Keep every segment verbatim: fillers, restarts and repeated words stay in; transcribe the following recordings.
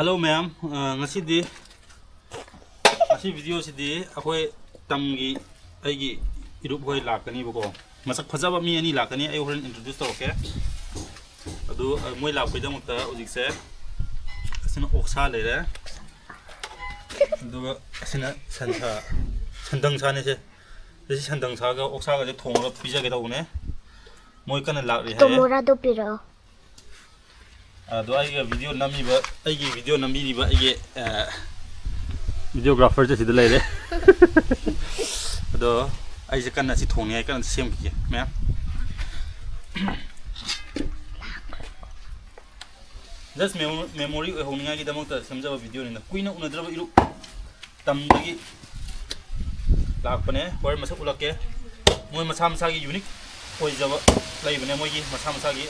Hello ꯃꯌꯥꯝ, ꯑ, ꯉꯁꯤꯗꯤ, ꯉꯁꯤ ꯚꯤꯗꯤꯑꯣꯁꯤꯗꯤ ꯑꯩꯈꯣꯏ ꯇꯝꯒꯤ ꯑꯩꯒꯤ ꯏꯔꯨꯞ ꯍꯣꯏ ꯂꯥꯛꯀꯅꯤꯕꯀꯣ꯫ ꯃꯁꯛ ꯐꯖꯕ ꯃꯤ ꯑꯅꯤ ꯂꯥꯛꯀꯅꯤ, ꯑꯩ ꯍꯣꯔꯦꯟ ꯏꯟꯇ꯭ꯔꯣꯗ꯭ꯌꯨꯁ ꯇꯧꯔꯛꯀꯦ꯫ ꯑꯗꯨ, ꯑ, ꯃꯣꯏ ꯂꯥꯛꯄꯩꯗꯃꯛꯇ ꯍꯧꯖꯤꯛꯁꯦ ꯑꯁꯤꯅ ꯑꯣꯛꯁꯥ ꯂꯩꯔꯦ, ꯑꯗꯨꯒ ꯑꯁꯤꯅ ꯁꯟꯁꯥ, ꯁꯟꯗꯪꯁꯥꯅꯦꯁꯦ꯫ ꯑꯁꯤ ꯁꯟꯗꯪꯁꯥꯒ ꯑꯣꯛꯁꯥꯒꯁꯦ ꯊꯣꯡꯉꯒ ꯄꯤꯖꯒꯦ ꯇꯧꯕꯅꯦ꯫ ꯃꯣꯏ ꯀꯟꯅ ꯂꯥꯛꯂꯤ ꯍꯥꯏꯌꯦ꯫ ꯇꯣꯃꯣꯔꯥꯗꯣ ꯄꯤꯔꯛꯑꯣ꯫ ꯑꯗꯣ ꯑꯩꯒ ꯚꯤꯗꯤꯑꯣ ꯅꯝꯃꯤꯕ, ꯑꯩꯒꯤ ꯚꯤꯗꯤꯑꯣ ꯅꯝꯕꯤꯔꯤꯕ ꯑꯩꯒꯤ, ꯑ, ꯚꯤꯗꯤꯑꯣꯒ꯭ꯔꯥꯐꯔꯁꯦ ꯁꯤꯗ ꯂꯩꯔꯦ꯫ ꯑꯗꯣ ꯑꯩꯁꯦ ꯀꯟꯅ ꯁꯤ ꯊꯣꯡꯅꯤꯡꯉꯥꯏ ꯀꯟꯅ ꯁꯦꯝꯈꯤꯒꯦ ꯃꯌꯥꯝ꯫ Just memo-, memory ꯑꯣꯏꯍꯧꯅꯤꯡꯉꯥꯏꯒꯤꯗꯃꯛꯇ ꯁꯦꯝꯖꯕ ꯚꯤꯗꯤꯑꯣꯅꯤꯅ꯫ ꯀꯨꯏꯅ ꯎꯅꯗ꯭ꯔꯕ ꯏꯔꯨꯞ ꯇꯝꯗꯒꯤ ꯂꯥꯛꯄꯅꯦ꯫ ꯍꯣꯔꯦꯟ ꯃꯁꯛ ꯎꯠꯂꯛꯀꯦ꯫ ꯃꯣꯏ ꯃꯁꯥ ꯃꯁꯥꯒꯤ ꯌꯨꯅꯤꯛ ꯑꯣꯏꯖꯕ ꯂꯩꯕꯅꯦ ꯃꯣꯏꯒꯤ ꯃꯁꯥ ꯃꯁꯥꯒꯤ꯫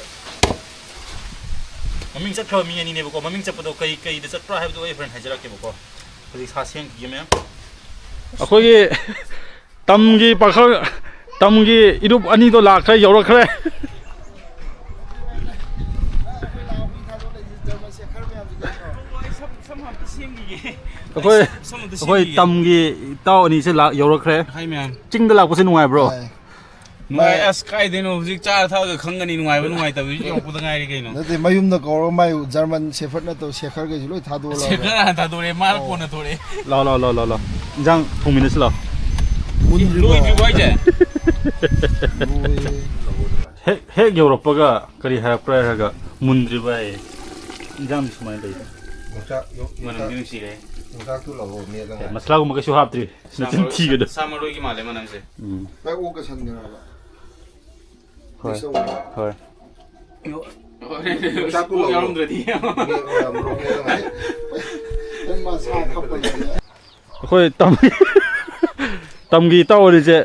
ꯃꯃꯤꯡ ꯆꯠꯈ꯭ꯔꯕ ꯃꯤ ꯑꯅꯤꯅꯦꯕꯀꯣ꯫ ꯃꯃꯤꯡ ꯆꯠꯄꯗꯣ ꯀꯩ ꯀꯩꯗ ꯆꯠꯄ꯭ꯔꯥ ꯍꯥꯏꯕꯗꯣ ꯑꯩ ꯍꯣꯔꯦꯟ ꯍꯥꯏꯖꯔꯛꯀꯦꯕꯀꯣ꯫ ꯍꯧꯖꯤꯛ ꯁꯥ ꯁꯦꯝꯈꯤꯒꯦ ꯃꯌꯥꯝ꯫ ꯑꯩꯈꯣꯏꯒꯤ ꯇꯝꯒꯤ ꯄꯥꯈꯪ, ꯇꯝꯒꯤ ꯏꯔꯨꯞ ꯑꯅꯤꯗꯣ ꯂꯥꯛꯈ꯭ꯔꯦ, ꯌꯧꯔꯛꯈ꯭ꯔꯦ꯫ ꯑꯩꯈꯣꯏ, ꯑꯩꯈꯣꯏ ꯇꯝꯒꯤ ꯏꯇꯥꯎ ꯑꯅꯤꯁꯦ ꯂꯥꯛ-, ꯌꯧꯔꯛꯈ꯭ꯔꯦ꯫ ꯍꯥꯏ ꯃꯌꯥꯝ꯫ ꯆꯤꯡꯗ ꯂꯥꯛꯄꯁꯦ ꯅꯨꯡꯉꯥꯏꯕ꯭ꯔꯣ? ꯅꯨꯡꯉꯥꯏ꯫ ꯑꯁ, ꯀꯥꯏꯗꯩꯅꯣ, ꯍꯧꯖꯤꯛ ꯆꯥꯔ ꯊꯛꯑꯒ ꯈꯪꯒꯅꯤ ꯅꯨꯡꯉꯥꯏꯕ ꯅꯨꯡꯉꯥꯏꯇꯕꯗꯨꯁꯨ ꯌꯧꯔꯛꯄꯗ ꯉꯥꯏꯔꯤ ꯀꯩꯅꯣ꯫ ꯅꯠꯇꯦ, ꯃꯌꯨꯝꯗ ꯀꯧꯔꯒ ꯃꯥꯏ ꯖꯔꯃꯟ ꯁꯦꯐꯔꯗ ꯅꯠꯇꯕ ꯁꯦꯈꯔꯈꯩꯁꯨ ꯂꯣꯏ ꯊꯥꯗꯣꯛꯑ ꯂꯥꯛꯑꯦ꯫ ꯁꯦꯈꯔ ꯍꯥꯟꯅ ꯊꯥꯗꯣꯔꯛꯑꯦ, ꯃꯥꯅ ꯀꯣꯟꯅ ꯊꯣꯔꯛꯑꯦ꯫ ꯂꯥꯎ, ꯂꯥꯎ, ꯂꯥꯎ, ꯂꯥꯎ, ꯂꯥꯎ꯫ ꯏꯟꯖꯥꯡ ꯊꯣꯡꯃꯤꯟꯅꯁꯤ ꯂꯥꯎ꯫ ꯂꯣꯏꯗ꯭ꯔꯤꯕꯣ ꯍꯥꯏꯁꯦ? ꯂꯣꯏꯔꯦ꯫ ꯍꯦꯛ, ꯍꯦꯛ ꯌꯧꯔꯛꯄꯒ ꯀꯔꯤ ꯍꯥꯏꯔꯛꯄ꯭ꯔꯥ ꯍꯥꯏꯔꯒ, "ꯃꯨꯟꯗ꯭ꯔꯤꯕ" ꯍꯥꯏꯌꯦ꯫ ꯏꯟꯖꯥꯡꯗꯤ ꯁꯨꯃꯥꯏꯅ ꯂꯩ꯫ ꯌꯣꯡꯆꯥꯛ, ꯌꯣ-, ꯃꯅꯝꯗꯤ ꯌꯣꯡꯆꯥꯛ, ꯅꯨꯡꯁꯤꯔꯦ꯫ ꯌꯣꯡꯆꯥꯛꯇꯨ ꯂꯧꯔꯣ, ꯃꯦꯠꯂꯒ꯫ ꯑꯦ, ꯃꯁꯂꯥꯒꯨꯝꯕ ꯀꯩꯁꯨ ꯍꯥꯞꯇ꯭ꯔꯤ꯫ ꯁꯥ ꯅꯆꯤꯟ ꯃꯔꯣꯏ, ꯊꯤꯒꯅꯨ꯫ ꯁꯥ ꯃꯔꯣꯏꯒꯤ ꯃꯥꯜꯂꯦ ꯃꯅꯝꯁꯦ꯫ ꯎꯝ꯫ ꯅꯪ ꯑꯣꯛꯀ ꯁꯟꯒꯅꯣ ꯍꯥꯏꯕ꯫ ꯍꯣꯏ꯫ ꯃꯤꯛꯁ ꯇꯧꯕ꯫ ꯍꯣꯏ꯫ ꯌꯣ-, ꯍꯣꯔꯦꯟ ꯌꯣꯡꯆꯥꯛꯇꯨ ꯑꯣꯛ ꯂꯧꯔꯣ꯫ ꯌꯥꯎꯔꯝꯗ꯭ꯔꯗꯤ꯫ ꯃꯦꯠ-, ꯑ, ꯃꯣꯔꯣꯛ ꯃꯦꯠꯂꯒ꯫ ꯅꯪ ꯃꯥ ꯁꯥ ꯈꯞꯄ ꯂꯩꯌꯦ꯫ ꯑꯩꯈꯣꯏ ꯇꯝ-, ꯇꯝꯒꯤ ꯏꯇꯥꯎ ꯑꯅꯤꯁꯦ,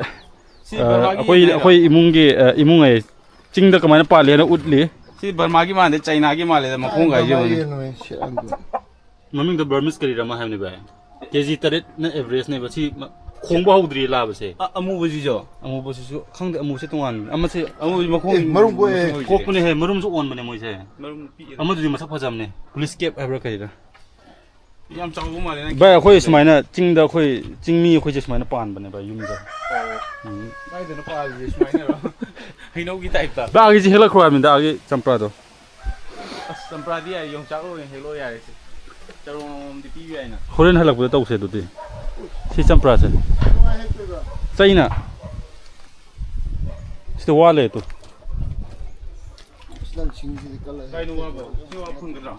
ꯁꯤ ꯑ, ꯕꯔꯃꯥꯒꯤ ꯑꯩꯈꯣꯏ, ꯌꯦꯟ ꯍꯥꯏꯔꯣ? ꯑꯩꯈꯣꯏ ꯏꯃꯨꯡꯒꯤ, ꯑ, ꯏꯃꯨꯡ ꯑꯩ ꯆꯤꯡꯗ ꯀꯃꯥꯏꯅ ꯄꯥꯜꯂꯦꯅ ꯎꯠꯂꯤ꯫ ꯁꯤ ꯕꯔꯃꯥꯒꯤ ꯃꯥꯟꯗꯦ, ꯆꯥꯏꯅꯥꯒꯤ ꯃꯥꯜꯂꯦꯗ, ꯃꯈꯣꯡꯒ ꯍꯥꯏꯁꯦ ꯕꯔꯃꯥꯒꯤ ꯌꯦꯡꯉꯨꯅꯦ꯫ ꯌꯦꯟ ꯑꯣꯏ, ꯁꯤ ꯑꯪꯒꯨꯔ꯫ ꯃꯃꯤꯡꯗꯣ ꯕꯔꯃꯤꯁ ꯀꯔꯤꯔ ꯑꯃ ꯍꯥꯏꯕꯅꯤ ꯚꯥꯏ? ꯀꯦ ꯖꯤ ꯇꯔꯦꯠꯅ ꯑꯦꯚꯔꯦꯖꯅꯦꯕ꯫ ꯁꯤ ꯃ-, ꯈꯣꯡꯕ ꯍꯧꯗ꯭ꯔꯤ ꯂꯥꯕꯁꯦ꯫ ꯑ-, ꯑꯃꯨꯕꯁꯤꯁꯨ? ꯑꯃꯨꯕꯁꯤꯁꯨ ꯈꯪꯗꯦ, ꯑꯃꯨꯕꯁꯦ ꯇꯣꯉꯥꯟꯕꯅꯤ꯫ ꯑꯃꯁꯦ ꯑꯃꯨꯕꯁꯤ ꯃꯈꯣꯡ ꯑꯦ, ꯃꯔꯨꯝ ꯀꯣꯛꯑꯦ꯫ ꯃꯁꯤꯡ ꯑꯣꯏꯗ꯭ꯔꯦ꯫ ꯀꯣꯛꯄꯅꯦꯍꯦ, ꯃꯔꯨꯝꯁꯨ ꯑꯣꯟꯕꯅꯦ ꯃꯣꯏꯁꯦ꯫ ꯃꯔꯨꯝ ꯄꯤꯛꯑꯦ꯫ ꯑꯃꯗꯨꯗꯤ ꯃꯁꯛ ꯐꯖꯕꯅꯦ, ꯄꯨꯂꯤꯁ ꯀꯦꯞ ꯍꯥꯏꯕ꯭ꯔꯥ ꯀꯔꯤꯔꯥ? ꯌꯥꯝ ꯆꯥꯎꯕ ꯃꯥꯜꯂꯦ ꯅꯪ꯫ ꯚꯥꯏ, ꯑꯩꯈꯣꯏ ꯁꯨꯃꯥꯏꯅ ꯆꯤꯡꯗ ꯑꯩꯈꯣꯏ ꯆꯤꯡꯃꯤ ꯑꯩꯈꯣꯏꯁꯦ ꯁꯨꯃꯥꯏꯅ ꯄꯥꯟꯕꯅꯦ ꯚꯥꯏ, ꯌꯨꯝꯗ꯫ ꯎꯝ꯫ ꯀꯥꯏꯗꯅꯣ ꯄꯥꯜꯂꯤꯁꯦ ꯁꯨꯃꯥꯏꯅꯔꯣ? ꯍꯩꯅꯧꯒꯤ ꯇꯥꯏꯞꯇ꯫ ꯚꯥꯏ, ꯑꯥꯒꯤꯁꯤ ꯍꯦꯛꯂꯛꯈ꯭ꯔꯣ ꯍꯥꯏꯕꯅꯤꯗ, ꯑꯥꯒꯤ ꯆꯝꯄ꯭ꯔꯥꯗꯣ꯫ ꯑꯁ, ꯆꯝꯄ꯭ꯔꯥꯗꯤ ꯌꯥꯏ, ꯌꯣꯡꯆꯥꯛ ꯑꯣꯏꯅ ꯍꯦꯛꯂꯛꯑꯣ ꯌꯥꯔꯦ ꯁꯤ꯫ ꯆꯔꯣꯡ ꯑꯃꯃꯝꯗꯤ ꯄꯤꯕ ꯌꯥꯏꯅ꯫ ꯍꯣꯔꯦꯟ ꯍꯜꯂꯛꯄꯗ ꯇꯧꯁꯦ ꯑꯗꯨꯗꯤ꯫ ꯁꯤ ꯆꯝꯄ꯭ꯔꯥꯁꯦ꯫ ꯆꯩꯅ꯫ ꯁꯤꯗ ꯋꯥ ꯂꯩ ꯇꯨ꯫ ꯅꯪ ꯁꯤꯡꯁꯤꯗꯤ ꯀꯜꯂꯦ꯫ ꯀꯥꯏꯅꯣ ꯋꯥꯕꯣ? ꯁꯤ ꯋꯥ ꯐꯪꯒꯗ꯭ꯔꯣ?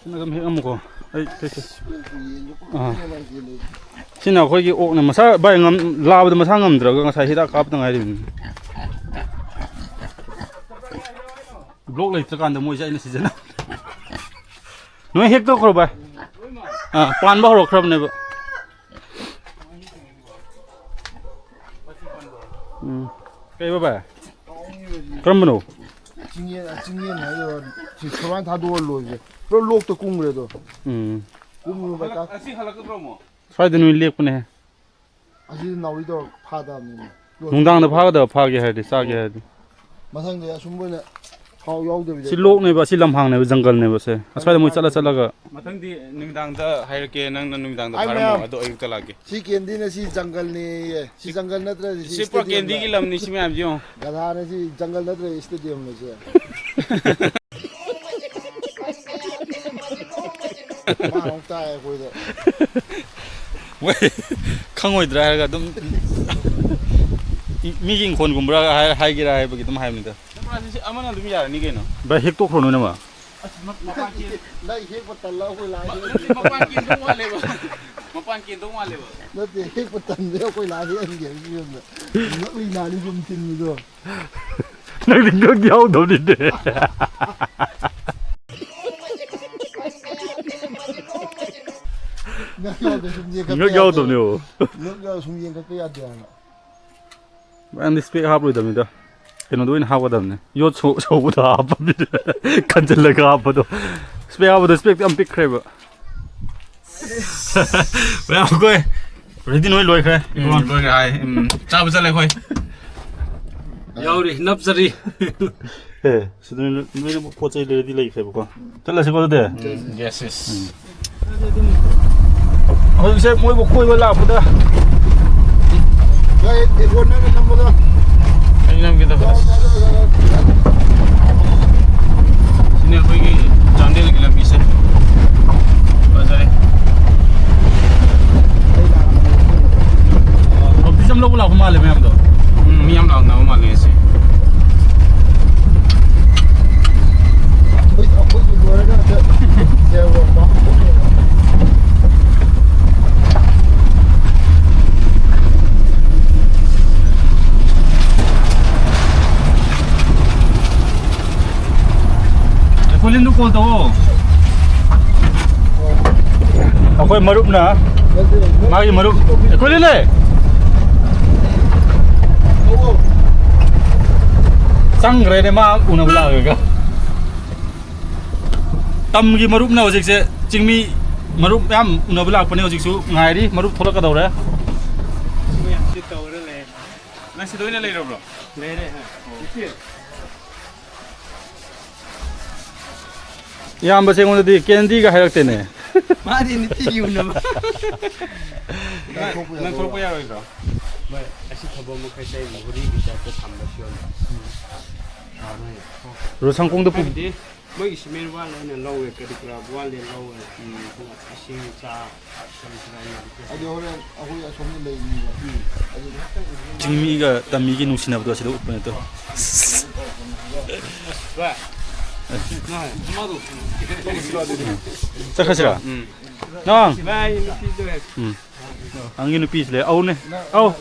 ꯁꯤꯅ ꯑꯗꯨꯝ ꯍꯦꯛꯑꯝꯃꯨꯀꯣ꯫ ꯑꯩ ꯇꯦꯛꯀꯦ꯫ ꯌꯦꯟꯁꯨ ꯑꯥ꯫ ꯀꯨꯞꯄꯦꯅ ꯌꯦꯟ ꯂꯩ꯫ ꯁꯤꯅ ꯑꯩꯈꯣꯏꯒꯤ ꯑꯣꯛꯅ ꯃꯁꯥ, ꯚꯥꯏ, ꯉꯝ-, ꯂꯥꯕꯗ ꯃꯁꯥ ꯉꯝꯗ꯭ꯔꯒ ꯉꯁꯥꯏ ꯍꯤꯗꯥꯛ ꯀꯥꯞꯇ ꯉꯥꯏꯔꯤꯕꯅꯤ꯫ ꯕ꯭ꯂꯣꯛ ꯂꯩꯇ꯭ꯔꯀꯥꯟꯗ ꯃꯣꯏꯁꯦ ꯑꯩꯅ ꯁꯤꯖꯤꯟꯅ꯫ ꯅꯣꯏ ꯍꯦꯛꯇꯣꯛꯈ꯭ꯔꯣ ꯚꯥꯏ꯫ ꯑꯥ, ꯄꯥꯟꯕ ꯍꯧꯔꯛꯈ꯭ꯔꯕꯅꯦꯕ꯫ ꯎꯝ꯫ ꯀꯩꯕ ꯚꯥꯏ? ꯀꯔꯝꯕꯅꯣ? ꯆꯤꯡꯌꯦꯟ ꯆꯤꯡꯌꯦꯟ ꯍꯥꯏꯗꯣꯏꯔꯣ? ꯁꯤ ꯁꯨꯃꯥꯏꯅ ꯊꯥꯗꯣꯛꯑ ꯂꯣꯏꯕꯁꯦ꯫ ꯄꯨꯔꯥ ꯂꯣꯛꯇ ꯀꯨꯝꯈ꯭ꯔꯦꯗꯣ꯫ ꯎꯝ꯫ ꯀꯨꯝꯈ꯭ꯔꯕ ꯀꯥ- ꯑꯁꯤ ꯍꯜꯂꯛꯀꯗ꯭ꯔꯣ ꯑꯃꯨꯛ? ꯁ꯭ꯋꯥꯏꯗ ꯅꯣꯏ ꯂꯦꯛꯄꯅꯦ꯫ ꯑꯁꯤꯗꯤ ꯅꯥꯎꯔꯤ ꯇꯧꯔ ꯐꯥꯗꯕꯅꯤꯅꯦ꯫ ꯅꯨꯡꯗꯥꯡꯗ ꯐꯥꯒꯗꯕ, ꯐꯥꯒꯦ ꯍꯥꯏꯔꯗꯤ, ꯆꯥꯒꯦ ꯍꯥꯏꯔꯗꯤ꯫ ꯃꯊꯪꯗꯤ ꯑꯁꯨꯝꯕ ꯑꯣꯏꯅ ꯊꯥꯎ ꯌꯥꯎꯗꯕꯤꯗ꯫ ꯁꯤ ꯂꯣꯛꯅꯦꯕ, ꯑꯁꯤ ꯂꯝꯍꯥꯡꯅꯦꯕ, ꯖꯪꯒꯜꯅꯦꯕ ꯁꯦ꯫ ꯑꯁ꯭ꯋꯥꯏꯗ ꯃꯣꯏ ꯆꯠꯂ ꯆꯠꯂꯒ꯫ ꯃꯊꯪꯗꯤ ꯅꯨꯃꯤꯗꯥꯡꯗ ꯍꯥꯏꯔꯛꯀꯦ, ꯅꯪꯅ ꯅꯨꯃꯤꯗꯥꯡꯗ ꯑꯩ ꯐꯥꯔꯝꯃꯣ, ꯃꯌꯥꯝ꯫ ꯑꯗꯣ ꯑꯌꯨꯛꯇ ꯂꯥꯛꯀꯦ꯫ ꯁꯤ ꯀꯦꯟꯗꯤꯅ ꯁꯤ ꯖꯪꯒꯜꯅꯦꯌꯦ꯫ ꯁꯤ ꯖꯪꯒꯜ ꯅꯠꯇ꯭ꯔꯗꯤ ꯁꯤ ꯁꯤ ꯄꯨꯔꯥ stadium ꯗ꯫ ꯀꯦꯟꯗꯤꯒꯤ ꯂꯝꯅꯤ ꯁꯤ ꯃꯌꯥꯝꯁꯤ ꯌꯦꯡꯉꯣ꯫ ꯒꯙꯥꯅ ꯁꯤ ꯖꯪꯒꯜ ꯅꯠꯇ꯭ꯔꯗꯤ stadium ꯅꯦ ꯁꯦ꯫ ꯃꯥ ꯑꯃꯨꯛ ꯇꯥꯏ ꯑꯩꯈꯣꯏꯗ꯫ ꯃꯣꯏ ꯈꯪꯉꯣꯏꯗ꯭ꯔꯥ ꯍꯥꯏꯔꯒ ꯑꯗꯨꯝ ꯃꯤꯒꯤ ꯏꯪꯈꯣꯜꯒꯨꯝꯕ꯭ꯔꯥ ꯍꯥꯏ-, ꯍꯥꯏꯒꯦꯔꯥ ꯍꯥꯏꯕꯒꯤ ꯑꯗꯨꯝ ꯍꯥꯏꯕꯅꯤꯗ꯫ ꯆꯝꯄ꯭ꯔꯥꯁꯤ ꯑꯃꯅ ꯑꯗꯨꯝ ꯌꯥꯔꯅꯤ ꯀꯩꯅꯣ꯫ ꯚꯥꯏ, ꯍꯦꯛꯇꯣꯛꯈ꯭ꯔꯣ ꯅꯣꯏꯅꯃꯛ꯫ ꯑꯁ, ꯃ-, ꯃꯄꯥꯟ ꯀꯦꯟ-, ꯅꯪ ꯍꯦꯛꯄ ꯇꯜꯂ ꯑꯩꯈꯣꯏ ꯂꯥꯛꯑꯦ꯫ ꯃ-, ꯃꯄꯥꯟ ꯀꯦꯟꯗꯧ ꯃꯥꯜꯂꯦꯕ꯫ ꯃꯄꯥꯟ ꯀꯦꯟꯗꯧ ꯃꯥꯜꯂꯦꯕ꯫ ꯅꯠꯇꯦ, ꯍꯦꯛꯄ ꯇꯟꯗꯦ ꯑꯩꯈꯣꯏ ꯂꯥꯛꯑꯦ ꯍꯦꯛꯍꯟꯒꯦ ꯍꯥꯏꯕꯒꯤ ꯐꯤꯕꯝꯗ꯫ ꯉꯛꯂꯤ ꯅꯥꯔꯤ ꯁꯨꯝ ꯊꯤꯟꯕꯗꯣ꯫ ꯅꯪꯗꯤ ꯉꯛ ꯌꯥꯎꯗꯕꯅꯤꯅꯦ꯫ ꯉꯛ ꯌꯥꯎꯗ ꯁꯨꯝ ꯌꯦꯡꯈꯠꯄ ꯉꯛ ꯌꯥꯗꯦ꯫ ꯌꯥꯎꯗꯕꯅꯦꯕ꯫ ꯉꯛ ꯌꯥꯎ ꯁꯨꯝ ꯌꯦꯡꯈꯠꯄ ꯌꯥꯗꯦ ꯍꯥꯏꯕ꯫ ꯅꯪꯗꯤ ꯏꯁꯄꯦꯛ ꯍꯥꯞꯄꯣꯏꯗꯕꯅꯤꯗ꯫ ꯀꯩꯅꯣꯗ ꯑꯣꯏꯅ ꯍꯥꯞꯀꯗꯕꯅꯤ꯫ ꯌꯣꯠ ꯁꯧ-, ꯁꯧꯕꯗ ꯍꯥꯞꯄ ꯃꯤꯗ ꯈꯟꯖꯤꯜꯂꯒ ꯍꯥꯞꯄꯗꯣ꯫ ꯏꯁꯄꯦꯛ ꯍꯥꯞꯄꯗꯣ ꯏꯁꯄꯦꯛꯇꯤ ꯌꯥꯝ ꯄꯤꯛꯈ꯭ꯔꯦꯕ꯫ ꯃꯌꯥꯝ ꯑꯩꯈꯣꯏ ready ꯅꯣꯏ ꯂꯣꯏꯈ꯭ꯔꯦ꯫ ꯎꯝ, ꯂꯣꯏꯈ꯭ꯔꯦ ꯍꯥꯏ꯫ ꯎꯝ, ꯆꯥꯕ ꯆꯠꯂꯦ ꯑꯩꯈꯣꯏ꯫ ꯌꯥꯎꯔꯤ, ꯅꯞꯆꯔꯤ꯫ ꯑꯦ, ꯁꯤꯗ ꯅꯣꯏꯅ, ꯅꯣꯏꯅ ꯄꯣꯠ ꯆꯩ ꯂꯩꯔꯗꯤ ꯂꯩꯈ꯭ꯔꯦꯕꯀꯣ꯫ ꯆꯠꯂꯁꯤꯀꯣ ꯑꯗꯨꯗꯤ? ꯎꯝ, yes, yes. ꯎꯝ꯫ ꯍꯧꯖꯤꯛꯁꯦ ꯃꯣꯏꯕꯨ ꯀꯣꯏꯕ ꯂꯥꯛꯄꯗ꯫ ꯌꯥꯏ, ꯑꯦ, ꯐꯣꯟ ꯅꯪꯅ ꯅꯝꯕꯗꯣ꯫ ꯑꯩ ꯅꯝꯒꯦ ꯇꯧꯕ꯫ ꯁꯤꯅꯦ ꯑꯩꯈꯣꯏꯒꯤ ꯆꯥꯟꯗꯦꯜꯒꯤ ꯂꯝꯕꯤꯁꯦ꯫ ꯐꯖꯔꯦ꯫ ꯑꯣ, ꯕꯤꯖꯝ ꯂꯧꯕ ꯂꯥꯛꯄ ꯃꯥꯜꯂꯦ ꯃꯌꯥꯝꯗꯣ꯫ ꯎꯝ, ꯃꯤ ꯌꯥꯝ ꯂꯥꯛꯅꯕ ꯃꯥꯜꯂꯦ ꯉꯁꯤ꯫ ꯑꯩꯈꯣꯏ, ꯑꯩꯈꯣꯏꯒꯤ ꯂꯣꯏꯔꯒ ꯑꯝꯇ ꯌꯦꯡꯉꯣ꯫ ꯑꯦꯀꯣꯂꯤꯟꯗꯨ call ꯇꯧꯑꯣ꯫ ꯑꯩꯈꯣꯏ ꯃꯔꯨꯞꯅ, ꯃꯥꯒꯤ ꯃꯔꯨꯞ, ꯑꯦꯀꯣꯂꯤꯟꯅꯦ! ꯆꯪꯈ꯭ꯔꯦꯅꯦ ꯃꯥ ꯎꯅꯕ ꯂꯥꯛꯑꯒ꯫ ꯇꯝꯒꯤ ꯃꯔꯨꯞꯅ ꯍꯧꯖꯤꯛꯁꯦ ꯆꯤꯡꯃꯤ ꯃꯔꯨꯞ ꯃꯌꯥꯝ ꯎꯅꯕ ꯂꯥꯛꯄꯅꯦ꯫ ꯍꯧꯖꯤꯛꯁꯨ ꯉꯥꯏꯔꯤ, ꯃꯔꯨꯞ ꯊꯣꯛꯂꯛꯀꯗꯧꯔꯦ꯫ ꯃꯌꯥꯝꯁꯤ ꯇꯧꯔ ꯂꯩ꯫ ꯅꯪ ꯁꯤꯗ ꯑꯣꯏꯅ ꯂꯩꯔꯕ꯭ꯔꯣ? ꯂꯩꯔꯦ꯫ ꯏꯌꯥꯝꯕꯁꯦ ꯑꯩꯉꯣꯟꯗꯗꯤ ꯀꯦꯟꯗꯤꯒ ꯍꯥꯏꯔꯛꯇꯦꯅꯦ꯫ ꯃꯥꯗꯤ ꯅꯨꯡꯇꯤꯒꯤ ꯎꯅꯕ꯫ ꯅꯪ, ꯅꯪ ꯊꯣꯛꯂꯛꯄ ꯌꯥꯔꯣꯏꯗ꯭ꯔꯣ? ꯚꯥꯏ, ꯑꯁꯤ ꯊꯕꯛ ꯃꯈꯩꯁꯦ ꯑꯩꯅ ꯍꯨꯔꯤꯒꯤ ꯇꯥꯏꯞꯇ ꯊꯝꯕꯁꯨ ꯌꯥꯎꯏ꯫ ꯔꯣ ꯁꯪꯀꯣꯡꯗ ꯄꯨ- ꯍꯥꯏꯕꯗꯤ ꯃꯣꯏꯒꯤ ꯁꯤꯃꯦꯟ ꯋꯥꯜ ꯑꯣꯏꯅ ꯂꯧꯋꯦ, ꯀꯔꯤ ꯀꯔꯥ ꯋꯥꯜ ꯂꯧꯋꯦ꯫ ꯎꯝ꯫ ꯑꯗꯨꯒ ꯏꯁꯤꯡ ꯆꯥ ꯀꯔꯤ ꯀꯔꯥ ꯌꯥꯝ ꯑꯗꯨ ꯍꯣꯔꯦꯟ ꯑꯩꯈꯣꯏ ꯑꯁꯣꯝꯗ ꯂꯩꯕꯅꯦꯕ꯫ ꯎꯝ꯫ ꯑꯗꯨꯗ ꯍꯦꯛꯇ ꯎꯅꯔꯒ ꯆꯤꯡꯃꯤꯒ ꯇꯝꯃꯤꯒꯤ ꯅꯨꯡꯁꯤꯅꯕꯗꯣ ꯑꯁꯤꯗ ꯎꯠꯄ ꯅꯠꯇ꯭ꯔꯣ? ꯚꯥꯏ꯫ ꯅꯣꯏ꯫ ꯆꯠꯈ꯭ꯔꯁꯤꯔꯥ? ꯎꯝ꯫ ꯅꯪ꯫ ꯚꯥꯏ, ꯅꯨꯄꯤꯗꯣ꯫ ꯎꯝ꯫ ꯅꯪꯒꯤ ꯅꯨꯄꯤꯁꯤ ꯂꯩ꯫ ꯑꯧꯅꯦ꯫ ꯑꯧ꯫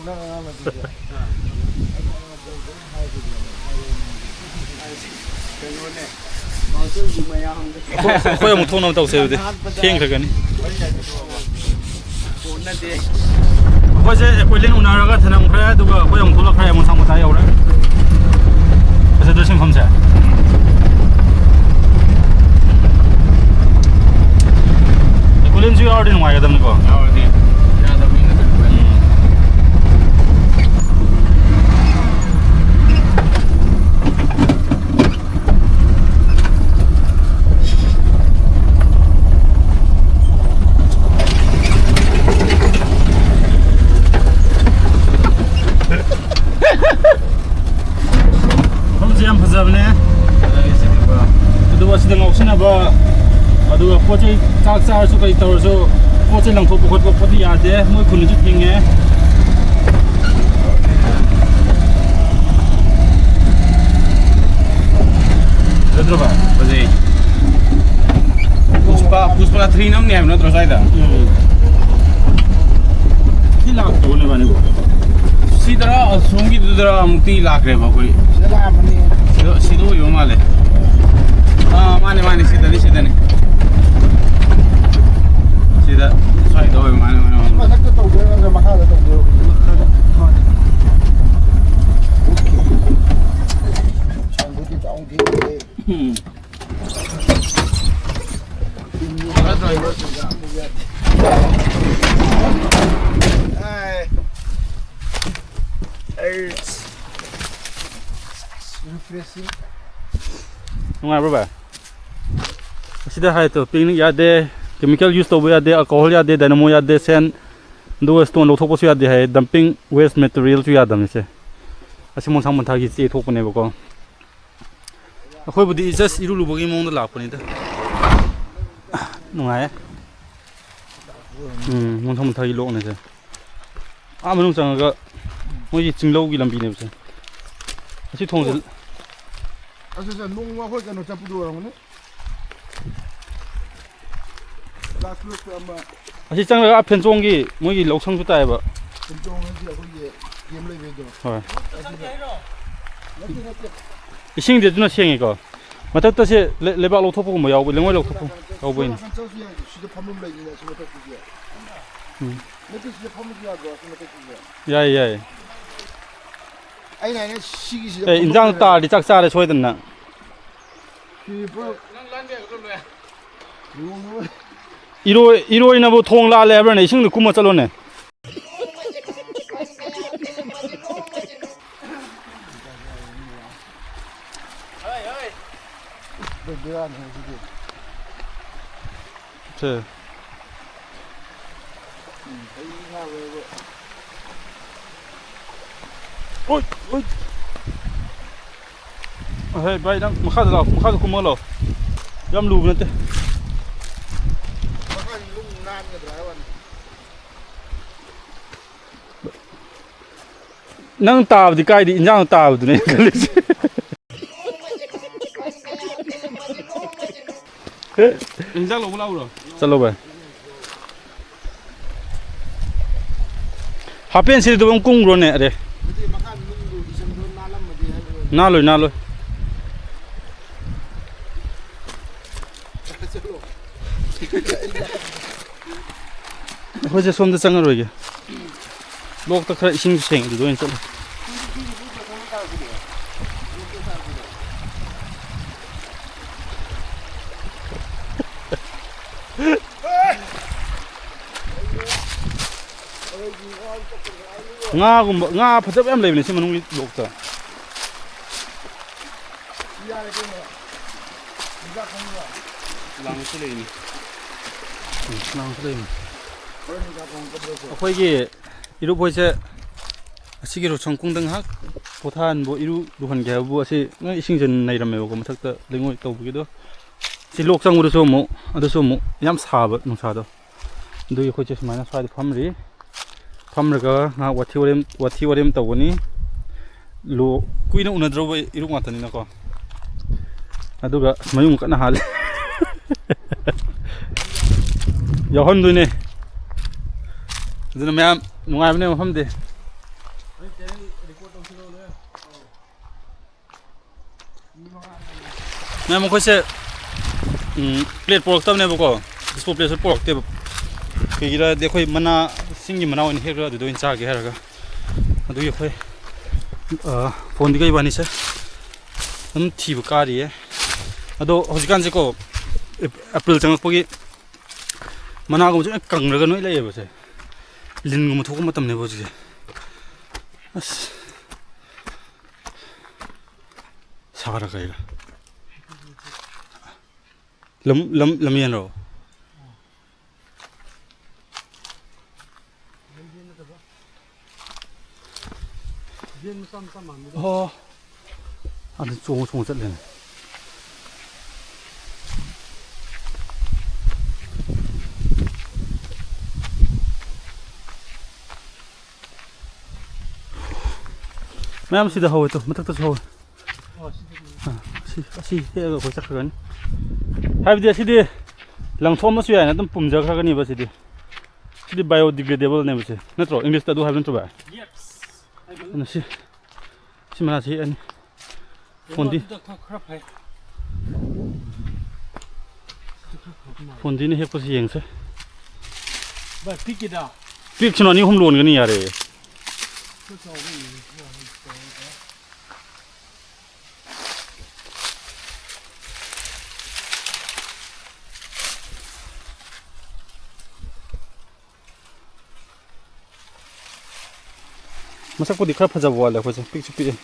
ꯀꯩꯅꯣꯅꯦ꯫ ꯑꯩꯈꯣꯏ, ꯑꯩꯈꯣꯏ ꯑꯃꯨꯛ ꯊꯣꯛꯅꯕ ꯇꯧꯁꯦ ꯑꯗꯨꯗꯤ꯫ ꯊꯦꯡꯈ꯭ꯔꯒꯅꯤ꯫ ꯑꯩꯈꯣꯏꯁꯦ ꯑꯦꯀꯣꯂꯤꯟ ꯎꯅꯔꯒ ꯊꯅꯝꯈ꯭ꯔꯦ, ꯑꯗꯨꯒ ꯑꯩꯈꯣꯏ ꯑꯃꯨꯛ ꯊꯣꯛꯂꯛꯈ꯭ꯔꯦ, ꯃꯣꯟꯁꯥꯡ ꯃꯇꯥ ꯌꯧꯔꯦ꯫ ꯐꯖꯗ꯭ꯔꯣ ꯁꯤꯟꯐꯝꯁꯦ? ꯑꯦꯀꯣꯂꯤꯟꯁꯨ ꯌꯥꯎꯔꯗꯤ ꯅꯨꯡꯉꯥꯏꯒꯗꯕꯅꯤꯀꯣ꯫ ꯌꯥꯎꯔꯗꯤ ꯌꯥꯗꯕꯅꯤꯅ ꯀꯩꯅꯣ ꯇꯧꯋꯦ꯫ ꯎꯝ꯫ ꯕꯅꯦ꯫ ꯑꯗꯨꯒ ꯁꯤꯗ ꯉꯥꯎꯁꯤꯟꯅꯕ, ꯑꯗꯨꯒ ꯄꯣꯠ ꯆꯩ ꯆꯥꯛ ꯆꯥꯔꯁꯨ ꯀꯔꯤ ꯇꯧꯔꯁꯨ ꯄꯣꯠ ꯆꯩ ꯂꯪꯊꯣꯛꯄ ꯈꯣꯠꯄ ꯄꯣꯠꯇꯤ ꯌꯥꯗꯦ, ꯃꯣꯏ ꯈꯨꯟꯅꯁꯨ ꯊꯤꯡꯉꯦ꯫ ꯐꯖꯗ꯭ꯔꯣ ꯚꯥꯏ? ꯐꯖꯩ꯫ ꯄꯨꯁꯄꯥ, ꯄꯨꯁꯄꯥ ꯊ꯭ꯔꯤ ꯅꯝꯅꯤ ꯍꯥꯏꯕ ꯅꯠꯇ꯭ꯔꯣ ꯁ꯭ꯋꯥꯏꯗ? ꯎꯝ꯫ ꯁꯤ ꯂꯥꯛꯇꯧꯕꯅꯦ ꯏꯕꯥꯅꯤꯕꯨ꯫ ꯁꯤꯗꯔ ꯑꯁꯣꯝꯒꯤꯗꯨꯗꯔ ꯑꯃꯨꯛꯇꯤ ꯂꯥꯛꯈ꯭ꯔꯦꯕ ꯑꯩꯈꯣꯏ꯫ ꯁꯤꯗ ꯂꯥꯛꯑꯝꯕꯅꯤ꯫ ꯁꯤꯗ, ꯁꯤꯗ ꯑꯣꯏꯕ ꯃꯥꯜꯂꯦ꯫ ꯑꯥ, ꯃꯥꯅꯦ, ꯃꯥꯅꯦ, ꯁꯤꯗꯅꯤ, ꯁꯤꯗꯅꯤ꯫ ꯁꯤꯗ, ꯁ꯭ꯋꯥꯏꯗ ꯑꯣꯏꯕ ꯃꯥꯜꯂꯦ, ꯃꯥꯅꯦ, ꯃꯥꯅꯦ꯫ ꯁꯤ ꯃꯊꯛꯇ ꯇꯧꯗꯣꯏꯔꯣ ꯅꯠꯇ꯭ꯔꯒ ꯃꯈꯥꯗ ꯇꯧꯗꯣꯏꯔꯣ? ꯃꯈꯥꯗ, ꯃꯈꯥꯗ꯫ ꯑꯣꯀꯦ꯫ ꯁꯥꯡꯕꯨꯗꯤ ꯆꯥꯎꯗꯦ꯫ ꯎꯝ꯫ ꯅꯨꯡꯉꯥꯏꯕ꯭ꯔꯣ ꯚꯥꯏ? ꯑꯁꯤꯗ ꯍꯥꯏꯗꯣ, picnic ꯌꯥꯗꯦ, chemical use ꯇꯧꯕ ꯌꯥꯗꯦ, alcohol ꯌꯥꯗꯦ, dynamo ꯌꯥꯗꯦ, sand, ꯑꯗꯨꯒ stone ꯂꯧꯊꯣꯛꯄꯁꯨ ꯌꯥꯗꯦ ꯍꯥꯏ, dumping waste materialꯁꯨ ꯌꯥꯗꯕꯅꯤ ꯁꯦ꯫ ꯑꯁꯤ ꯃꯣꯟꯁꯥꯡ ꯃꯟꯊꯥꯒꯤ ꯆꯦ ꯊꯣꯛꯄꯅꯦꯕꯀꯣ꯫ ꯑꯩꯈꯣꯏꯕꯨꯗꯤ just ꯏꯔꯨ ꯂꯨꯕꯒꯤ ꯃꯑꯣꯡꯗ ꯂꯥꯛꯄꯅꯤꯗ꯫ ꯅꯨꯡꯉꯥꯏꯌꯦ꯫ ꯎꯝ, ꯃꯣꯟꯊꯥ ꯃꯣꯟꯊꯥꯒꯤ ꯂꯣꯛꯅꯦꯁꯦ꯫ ꯑꯥ ꯃꯅꯨꯡ ꯆꯪꯉꯒ ꯃꯣꯏꯒꯤ ꯆꯤꯡꯂꯧꯒꯤ ꯂꯝꯕꯤꯅꯦꯕꯁꯦ꯫ ꯑꯁꯤ ꯊꯣꯡꯁꯦ꯫ ꯑꯁ, ꯑꯁ, ꯅꯣꯡꯃ ꯑꯩꯈꯣꯏ ꯀꯩꯅꯣ ꯆꯠꯄꯗꯣ ꯑꯣꯏꯔꯝꯒꯅꯤ꯫ ꯂꯥꯁ ꯂꯣꯛꯇ ꯑꯃ꯫ ꯑꯁꯤ ꯆꯪꯉꯒ ꯑꯥ ꯐꯦꯟꯆꯣꯡꯒꯤ ꯃꯣꯏꯒꯤ ꯂꯧꯁꯪꯁꯨ ꯇꯥꯏꯌꯦꯕ꯫ ꯐꯦꯟꯆꯣꯡ ꯍꯥꯏꯁꯦ ꯑꯩꯈꯣꯏꯒꯤ ꯒꯦꯝ ꯂꯩꯕꯩꯗꯣ꯫ ꯍꯣꯏ꯫ ꯑꯗꯨꯗ꯫ ꯅꯠꯇꯦ, ꯅꯠꯇꯦ꯫ ꯏꯁꯤꯡꯗꯤ ꯑꯗꯨꯅ ꯁꯦꯡꯉꯤꯀꯣ꯫ ꯃꯊꯛꯇꯁꯦ ꯂꯩ-, ꯂꯩꯕꯥꯛ ꯂꯧꯊꯣꯛꯄꯒꯨꯝꯕ ꯌꯥꯎꯕ, ꯂꯩꯉꯣꯏ ꯂꯧꯊꯣꯛꯄ ꯌꯥꯎꯕꯩꯅꯤ꯫ ꯁꯣꯝ ꯆꯠꯂꯁꯨ ꯌꯥꯏ, ꯁꯤꯗ ꯐꯝꯐꯝ ꯂꯩꯅꯤꯅ, ꯁꯤ ꯃꯊꯛꯇꯨꯗꯤ꯫ ꯎꯝ꯫ ꯅꯠꯇꯦ, ꯁꯤꯗ ꯐꯝꯃꯁꯨ ꯌꯥꯗ꯭ꯔꯣ, ꯁꯤ ꯃꯊꯛꯇꯨꯗꯤ? ꯌꯥꯏ, ꯌꯥꯏ꯫ ꯑꯩꯅ ꯍꯥꯏꯅ ꯁꯤꯒꯤꯁꯤꯗ ꯑꯦ, ꯐꯝꯐꯝ ꯏꯟꯖꯥꯡ ꯂꯩꯔꯒ ꯇꯥꯔꯗꯤ ꯆꯥꯛ ꯆꯥꯔꯦ ꯁꯣꯏꯗꯅ꯫ ꯁꯤ ꯄꯨꯔꯥ ꯂꯨꯍꯣꯡꯕ ꯏꯔꯣꯏ-, ꯏꯔꯣꯏꯅꯕꯨ ꯊꯣꯡ ꯂꯥꯜꯂꯦ ꯍꯥꯏꯕ꯭ꯔꯅꯦ? ꯏꯁꯤꯡꯗ ꯀꯨꯝꯃ ꯆꯠꯂꯣꯅꯦ꯫ ꯕꯦꯔꯥꯅꯤ ꯍꯧꯖꯤꯛꯇꯤ꯫ ꯁꯦ꯫ ꯎꯝ, ꯑꯩ ꯉꯥꯎꯔꯦꯕ꯫ ꯑꯣꯏ, ꯑꯣꯏ꯫ ꯍꯦ ꯚꯥꯏ, ꯅꯪ ꯃꯈꯥꯗ ꯂꯥꯛꯑꯣ, ꯃꯈꯥꯗ ꯀꯨꯝꯃ ꯂꯥꯛꯑꯣ꯫ ꯌꯥꯝ ꯂꯨꯕ ꯅꯠꯇꯦ꯫ ꯅꯪ ꯇꯥꯕꯗꯤ ꯀꯥꯏꯗꯤ ꯏꯟꯖꯥꯡ ꯇꯥꯕꯗꯨꯅꯦ ꯑꯩꯅ ꯈꯜꯂꯤꯁꯦ꯫ ꯏꯟꯖꯥꯡ ꯂꯧꯕ ꯂꯥꯛꯎꯔꯣ? ꯆꯠꯂꯣ ꯚꯥꯏ꯫ ꯍꯥꯄꯦꯟ ꯁꯤꯗ ꯑꯗꯨꯝ ꯀꯨꯝꯈ꯭ꯔꯣꯅꯦ꯫ ꯑꯔꯦ꯫ ꯅꯥꯜꯂꯣꯏ, ꯅꯥꯜꯂꯣꯏ꯫ ꯑꯩꯈꯣꯏꯁꯦ ꯁꯣꯝꯗ ꯆꯪꯉꯔꯣꯏꯒꯦ꯫ ꯂꯣꯛꯇ ꯈꯔ ꯏꯁꯤꯡꯁꯨ ꯁꯦꯡꯉꯦ, ꯑꯗꯨꯗ ꯑꯣꯏꯅ ꯆꯠꯂꯦ꯫ ꯉꯥꯒꯨꯝꯕ, ꯉꯥ ꯐꯖꯕ ꯌꯥꯝ ꯂꯩꯕꯅꯦ ꯁꯤ ꯃꯅꯨꯡꯒꯤ ꯂꯣꯛꯇ꯫ ꯂꯥꯡꯁꯨ ꯂꯩꯅꯤ꯫ ꯎꯝ, ꯂꯥꯡꯁꯨ ꯂꯩꯅꯤ꯫ ꯑꯩꯈꯣꯏꯒꯤ ꯏꯔꯨꯞ ꯍꯣꯏꯁꯦ ꯑꯁꯤꯒꯤ ꯔꯣꯁꯪ ꯈꯣꯡꯗ ꯉꯥꯏꯍꯥꯛ ꯄꯣꯊꯥꯍꯟꯕ, ꯏꯔꯨ ꯂꯨꯍꯟꯒꯦ ꯍꯥꯏꯕꯕꯨ ꯑꯁꯤ ꯅꯣꯏ ꯏꯁꯤꯡꯁꯦ ꯅꯩꯔꯝꯃꯦꯕꯀꯣ, ꯃꯊꯛꯇ ꯂꯩꯉꯣꯏ ꯇꯧꯕꯒꯤꯗꯣ꯫ ꯁꯤ ꯂꯣꯛ ꯆꯪꯕꯗꯁꯨ ꯑꯃꯨꯛ, ꯑꯗꯨꯁꯨ ꯑꯃꯨꯛ ꯌꯥꯝ ꯁꯥꯕ ꯅꯨꯡꯁꯥꯗꯣ꯫ ꯑꯗꯨꯒꯤ ꯑꯩꯈꯣꯏꯁꯦ ꯁꯨꯃꯥꯏꯅ ꯁ꯭ꯋꯥꯏꯗ ꯐꯝꯔꯤ꯫ ꯐꯝꯔꯒ ꯉꯥꯏꯍꯥꯛ ꯋꯥꯊꯤ ꯋꯥꯔꯦꯝ, ꯋꯥꯊꯤ ꯋꯥꯔꯦꯝ ꯇꯧꯒꯅꯤ꯫ ꯂꯣ-, ꯀꯨꯏꯅ ꯎꯅꯗ꯭ꯔꯕ ꯏꯔꯨꯞ ꯉꯥꯛꯇꯅꯤꯅꯀꯣ꯫ ꯑꯗꯨꯒ ꯃꯌꯨꯡ ꯀꯟꯅ ꯍꯥꯜꯂꯤ꯫ ꯌꯥꯎꯍꯟꯗꯣꯏꯅꯦ꯫ ꯑꯗꯨꯅ ꯃꯌꯥꯝ ꯅꯨꯡꯉꯥꯏꯕꯅꯦ ꯃꯐꯝꯗꯤ꯫ ꯃꯌꯥꯝ ꯑꯩꯈꯣꯏꯁꯦ, ꯎꯝ, ꯄ꯭ꯂꯦꯠ ꯄꯣꯔꯛꯇꯕꯅꯦꯕꯀꯣ, ꯗꯤꯁꯄꯣ ꯄ꯭ꯂꯦꯠꯁꯨ ꯄꯣꯔꯛꯇꯦꯕ꯫ ꯀꯩꯒꯤꯔꯗꯤ ꯑꯩꯈꯣꯏ ꯃꯅꯥ, ꯆꯤꯡꯒꯤ ꯃꯅꯥ ꯑꯣꯏꯅ ꯍꯦꯛꯂꯒ ꯑꯗꯨꯗ ꯑꯣꯏꯅ ꯆꯥꯒꯦ ꯍꯥꯏꯔꯒ꯫ ꯑꯗꯨꯒꯤ ꯑꯩꯈꯣꯏ, ꯑ, ꯐꯣꯟꯗꯤ ꯀꯩ ꯏꯕꯥꯅꯤꯁꯦ ꯑꯗꯨꯝ ꯊꯤꯕ ꯀꯥꯔꯤꯌꯦ꯫ ꯑꯗꯣ ꯍꯧꯖꯤꯛꯀꯥꯟꯁꯦꯀꯣ, ꯑꯦꯞ-, ꯑꯦꯄ꯭ꯔꯤꯜ ꯆꯪꯉꯛꯄꯒꯤ ꯃꯅꯥꯒꯨꯝꯕꯁꯦ ꯂꯣꯏ ꯀꯪꯔꯒ ꯂꯣꯏ ꯂꯩꯌꯦꯕꯁꯦ꯫ ꯂꯤꯟꯒꯨꯝꯕ ꯊꯣꯛꯄ ꯃꯇꯝꯅꯦꯕ ꯍꯧꯖꯤꯛꯁꯦ꯫ ꯑꯁ꯫ ꯁꯥꯔ ꯀꯩꯔꯥ? ꯂꯝ, ꯂꯝ, ꯂꯝꯌꯦꯟꯔꯣ? ꯌꯦꯟ ꯃꯆꯥ ꯃꯆꯥ ꯃꯥꯟꯕꯗꯣ꯫ ꯑꯣ꯫ ꯑꯗꯨ ꯆꯣꯡꯉ ꯆꯣꯡꯉ ꯆꯠꯂꯦꯅꯦ꯫ ꯃꯌꯥꯝ ꯁꯤꯗ ꯍꯧꯋꯦ, ꯇꯨ ꯃꯊꯛꯇꯁꯨ ꯍꯧꯋꯦ꯫ ꯑꯥ, ꯁꯤ, ꯑꯁꯤ ꯍꯦꯛꯑꯒ ꯑꯩꯈꯣꯏ ꯆꯠꯈ꯭ꯔꯅꯤ꯫ ꯍꯥꯏꯕꯗꯤ ꯑꯁꯤꯗꯤ ꯂꯪꯊꯣꯛꯑꯝꯃꯁꯨ ꯌꯥꯏꯅ ꯑꯗꯨꯝ ꯄꯨꯝꯖꯈ꯭ꯔꯒꯅꯤꯕ ꯁꯤꯗꯤ꯫ ꯁꯤꯗꯤ biodegradable ꯅꯦꯕ ꯁꯦ꯫ ꯅꯠꯇ꯭ꯔꯣ? English ꯇ ꯑꯗꯨ ꯍꯥꯏꯕ ꯅꯠꯇ꯭ꯔꯣ, ꯚꯥꯏ? ꯑꯗꯨꯅ ꯁꯤ, ꯁꯤ ꯃꯅꯥꯁꯤ ꯍꯦꯛꯑꯅꯤ꯫ ꯐꯣꯟꯗꯤ? ꯑꯗꯨꯗ ꯈꯔ, ꯈꯔ ꯐꯩ꯫ ꯐꯣꯟꯗꯤꯅ ꯍꯦꯛꯄꯁꯤ ꯌꯦꯡꯁꯦ꯫ ꯚꯥꯏ, ꯄꯤꯛꯀꯤꯗ꯫ ꯄꯤꯛꯁꯅꯨ, ꯑꯅꯤ ꯑꯍꯨꯝ ꯂꯣꯟꯒꯅꯤ, ꯌꯥꯔꯦ꯫ ꯈꯔ ꯆꯥꯎꯕ ꯌꯦꯡꯁꯤ꯫ ꯃꯁꯛꯄꯨꯗꯤ ꯈꯔ ꯐꯖꯕ ꯋꯥꯠꯂꯦ ꯑꯩꯈꯣꯏꯁꯦ, ꯄꯤꯛꯁꯨ ꯄꯤꯛꯑꯦ꯫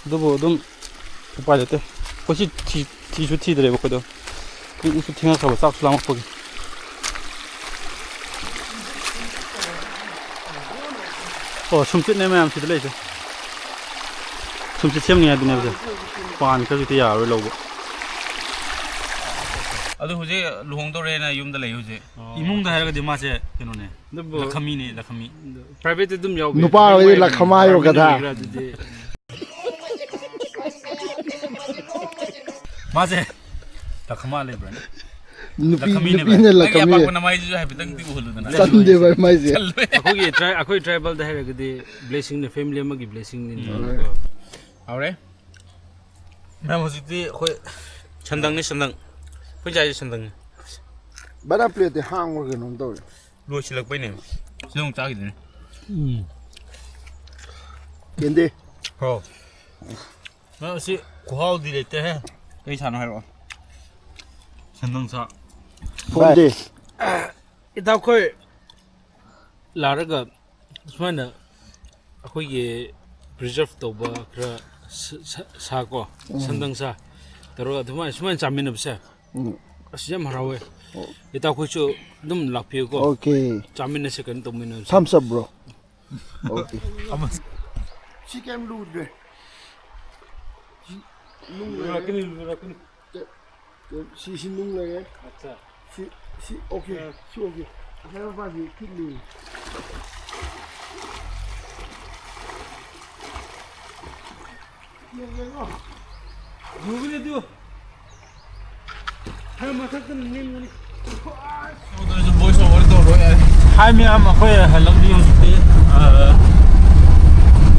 ꯑꯗꯨꯕꯨ ꯑꯗꯨꯝ ꯎꯄꯥꯏ ꯂꯩꯇꯦ꯫ ꯑꯩꯈꯣꯏ ꯁꯤ ꯊꯤ-, ꯊꯤꯁꯨ ꯊꯤꯗ꯭ꯔꯦꯕ ꯑꯩꯈꯣꯏꯗꯣ꯫ ꯄꯨꯡꯁꯨ ꯊꯦꯡꯉꯛꯈ꯭ꯔꯕ, ꯆꯥꯛꯁꯨ ꯂꯥꯝꯃꯛꯄꯒꯤ꯫ ꯑꯣ, ꯁꯨꯝꯆꯤꯠꯅꯦ ꯃꯌꯥꯝ ꯁꯤꯗ ꯂꯩꯁꯦ꯫ ꯁꯨꯝꯆꯤꯠ ꯁꯦꯝꯅꯤ ꯍꯥꯏꯗꯨꯅꯦꯕꯁꯦ꯫ ꯄꯥꯟ ꯈꯔꯁꯨ ꯍꯦꯛꯇ ꯌꯥꯔꯔꯣꯏ ꯂꯧꯕ꯫ ꯑꯗꯨ ꯍꯧꯖꯤꯛ ꯂꯨꯍꯣꯡꯗꯧꯔꯦꯅ ꯌꯨꯝꯗ ꯂꯩ ꯍꯧꯖꯤꯛ꯫ ꯏꯃꯨꯡꯗ ꯍꯥꯏꯔꯒꯗꯤ ꯃꯥꯁꯦ ꯀꯩꯅꯣꯅꯦ꯫ ꯑꯗꯨꯕꯨ ꯂꯈꯃꯤꯅꯦ, ꯂꯈꯃꯤ꯫ Private ꯇ ꯑꯗꯨꯝ ꯌꯥꯎꯕ ꯌꯥꯏ꯫ ꯅꯨꯄꯥ ꯑꯣꯏꯔꯗꯤ ꯂꯈꯃꯥ ꯍꯥꯏꯌꯣ, ꯒꯙꯥ꯫ ꯑꯗꯨꯗꯤ꯫ ꯃꯥꯁꯦ ꯂꯈꯃꯥ ꯂꯩꯕ꯭ꯔꯥꯅꯦ? ꯅꯨꯄꯤ, ꯂꯈꯃꯤꯅꯦ ꯅꯨꯄꯤꯅ ꯚꯥꯏ꯫ ꯅꯪꯒꯤ ꯂꯈꯃꯤ꯫ ꯑꯄꯥꯛꯄ ꯅꯃꯥꯏꯗꯨꯁꯨ ꯍꯥꯏꯐꯦꯠꯇꯪꯗꯤ ꯎꯍꯜꯂꯨꯗꯅ꯫ ꯆꯟꯗꯦ ꯚꯥꯏ ꯃꯥꯏꯁꯦ꯫ ꯆꯜꯂꯣꯏ꯫ ꯑꯩꯈꯣꯏꯒꯤ tri-, ꯑꯩꯈꯣꯏ tribal ꯗ ꯍꯥꯏꯔꯒꯗꯤ blessing ꯅꯦ, family ꯑꯃꯒꯤ blessing ꯅꯤꯅ꯫ ꯎꯝ꯫ ꯍꯥꯎꯔꯦ꯫ ꯃꯌꯥꯝ ꯍꯧꯖꯤꯛꯇꯤ ꯑꯩꯈꯣꯏ ꯁꯟꯗꯪꯅꯤ, ꯁꯟꯗꯪ꯫ ꯑꯩꯈꯣꯏ ꯆꯥꯏꯁꯦ ꯁꯟꯗꯪꯅꯤ꯫ ꯚꯥꯏ, ꯅꯪ plate ꯇꯤ ꯍꯥꯡꯕ꯭ꯔꯥ ꯀꯩꯅꯣꯝ ꯇꯧꯔꯦ꯫ ꯂꯣꯏꯁꯤꯜꯂꯛꯄꯩꯅꯦ꯫ ꯁꯤꯗ ꯑꯃꯨꯛ ꯆꯥꯈꯤꯗꯣꯏꯅꯦ꯫ ꯎꯝ꯫ ꯀꯦꯟꯗꯤ꯫ ꯍꯣ꯫ ꯅꯪ ꯑꯁꯤ ꯈꯨꯍꯥꯎꯗꯤ ꯂꯩꯇꯦꯍꯦ꯫ ꯀꯩ ꯁꯥꯅꯣ ꯍꯥꯏꯔꯛꯑꯣ꯫ ꯁꯟꯗꯪ ꯁꯥ꯫ ꯐꯣꯟꯗꯤ꯫ ꯏꯇꯥꯎꯈꯣꯏ ꯂꯥꯛꯑꯒ ꯁꯨꯃꯥꯏꯅ ꯑꯩꯈꯣꯏꯒꯤ preserve ꯇꯧꯕ ꯈꯔ ꯁ-, ꯁ-, ꯁꯥ ꯀꯣ, ꯎꯝ꯫ ꯁꯟꯗꯪ ꯁꯥ ꯇꯧꯔꯒ ꯑꯗꯨꯃꯥꯏꯅ, ꯁꯨꯃꯥꯏꯅ ꯆꯥꯃꯤꯟꯅꯕꯁꯦ, ꯎꯝ꯫ ꯑꯁ, ꯌꯥꯝ ꯍꯔꯥꯎꯋꯦ꯫ ꯑꯣ꯫ ꯏꯇꯥꯎꯈꯣꯏꯁꯨ ꯑꯗꯨꯝ ꯂꯥꯛꯄꯤꯌꯨꯀꯣ꯫ Okay꯫ ꯆꯥꯃꯤꯟꯅꯁꯦ, ꯀꯩꯅꯣ ꯇꯧꯃꯤꯟꯅꯁꯦ꯫ Thumbs up, bro꯫ Okay꯫ ꯁꯤ ꯀꯩꯝ ꯂꯨꯗ꯭ꯔꯦ꯫ ꯅꯨꯡ ꯂꯩꯔꯦ꯫ ꯂꯨꯔꯛꯀꯅꯤ, ꯂꯨꯔꯛꯀꯅꯤ꯫ ꯁꯤꯁꯤ ꯅꯨꯡ ꯂꯩꯔꯦ꯫ ꯑꯠꯆꯥ꯫ ꯁꯤ, ꯁꯤ ꯑꯣꯀꯦ, ꯑꯥ꯫ ꯁꯤ ꯑꯣꯀꯦ꯫ ꯉꯁꯥꯏ ꯃꯄꯥꯁꯤ ꯊꯤꯠꯂꯤ꯫ ꯌꯦꯡꯒꯦꯀꯣ꯫ ꯂꯨꯕꯅꯤ ꯑꯗꯨ꯫ ꯈꯔ ꯃꯊꯛꯇꯅ ꯅꯦꯝꯕꯅꯤ꯫ ꯍꯥꯏ ꯃꯌꯥꯝ, ꯑꯩꯈꯣꯏ ꯍꯜꯂꯛꯂꯤ ꯍꯧꯖꯤꯛꯇꯤ꯫ ꯑ,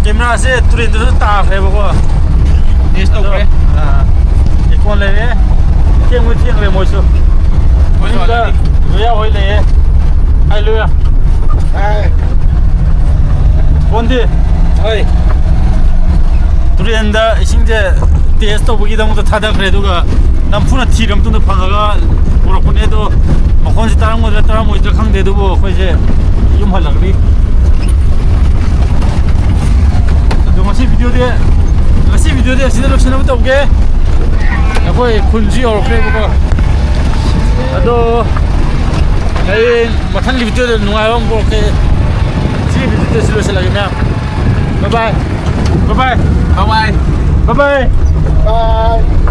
ꯀꯦꯃꯦꯔꯥꯁꯦ ꯇꯨꯔꯦꯟꯗꯁꯨ ꯇꯥꯈ꯭ꯔꯦꯕꯀꯣ꯫ ꯇꯦꯁ ꯇꯧꯈ꯭ꯔꯦ꯫ ꯑ, ꯏꯀꯣꯟ ꯂꯩꯔꯦ꯫ ꯊꯦꯡꯕ ꯊꯦꯡꯈ꯭ꯔꯦ ꯃꯣꯏꯁꯨ꯫ ꯃꯣꯏꯁꯨ ꯃꯅꯤꯡꯗ ꯍꯜꯂꯛꯂꯤ꯫ ꯂꯣꯌꯥ ꯍꯣꯏ ꯂꯩꯌꯦ꯫ ꯍꯥꯏ ꯂꯣꯌꯥ꯫ ꯍꯥꯏ꯫ ꯀꯣꯟꯗꯤ? ꯍꯣꯏ꯫ ꯇꯨꯔꯦꯟꯗ ꯏꯁꯤꯡꯁꯦ ꯇꯦꯁ ꯇꯧꯕꯒꯤꯗꯃꯛꯇ ꯊꯥꯗꯈ꯭ꯔꯦ, ꯑꯗꯨꯒ ꯅꯝꯐꯨꯅ ꯊꯤꯔ ꯃꯇꯨꯡꯗ ꯐꯪꯉꯒ ꯄꯨꯔꯛꯄꯅꯦ꯫ ꯑꯗꯣ ꯃꯈꯣꯟꯁꯦ ꯇꯥꯔꯝꯒꯗ꯭ꯔꯥ ꯇꯥꯔꯝꯃꯣꯏꯗ꯭ꯔꯥ ꯈꯪꯗꯦ, ꯑꯗꯨꯕꯨ ꯑꯩꯈꯣꯏꯁꯦ ꯌꯨꯝ ꯍꯜꯂꯛꯂꯤ꯫ ꯑꯗꯣ ꯉꯁꯤ ꯚꯤꯗꯤꯑꯣꯗꯤ, ꯉꯁꯤ ꯚꯤꯗꯤꯑꯣꯗꯤ ꯑꯁꯤꯗ ꯂꯣꯏꯁꯤꯟꯅꯕ ꯇꯧꯒꯦ꯫ ꯑꯩꯈꯣꯏ ꯈꯨꯟꯁꯨ ꯌꯧꯔꯛꯈ꯭ꯔꯦꯕꯀꯣ꯫ ꯑꯗꯣ ꯍꯌꯦꯡ ꯃꯊꯪꯒꯤ ꯚꯤꯗꯤꯑꯣꯗ ꯅꯨꯡꯉꯥꯏꯕ ꯑꯃ ꯄꯨꯔꯛꯀꯦ꯫ ꯁꯤꯒꯤ ꯚꯤꯗꯤꯑꯣꯁꯤ ꯂꯣꯏꯁꯤꯜꯂꯒꯦ ꯃꯌꯥꯝ꯫ Bye bye. Bye bye. Bye bye. Bye bye. Bye.